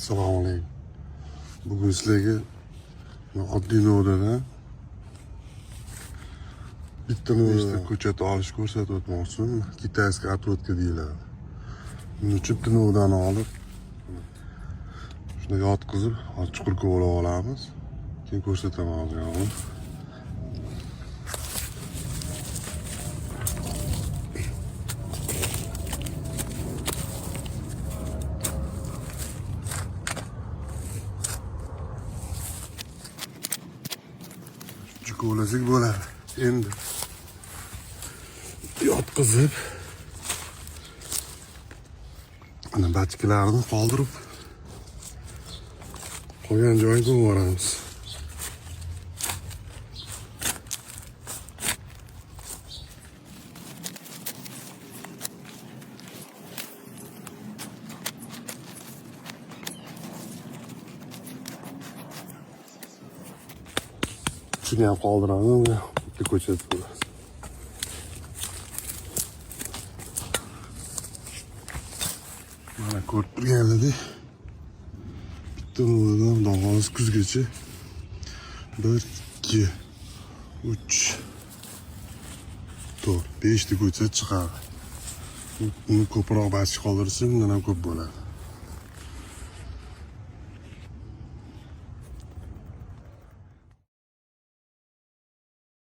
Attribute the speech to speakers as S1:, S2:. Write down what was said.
S1: Assalomu alaykum. Bugun sizlarga oddiy novdadan bitta novda ko'chat olish ko'rsatib o'tmoqchiman. Китайская отводка deyiladi. Buning uchun bitta novdani olib, shuni yotqizib, hozir chuqur kovlab olamiz. Keyin ko'rsataman hozir buni. Kovlasak bo'ladi. Endi yotqizib, ana bachkalarni qoldirib, qolgan joyini ko'mib yuboramiz. Shuni ham qoldiramiz, bitta ko'chat bo'ladi. Mana ko'rib turganlaridek, bitta novdadan xudo xohlasa kuzgacha 1, 2, 3, 4, 5 ta ko'chat chiqadi. Uni ko'proq bachka qoldirsa, undan ham ko'p bo'ladi.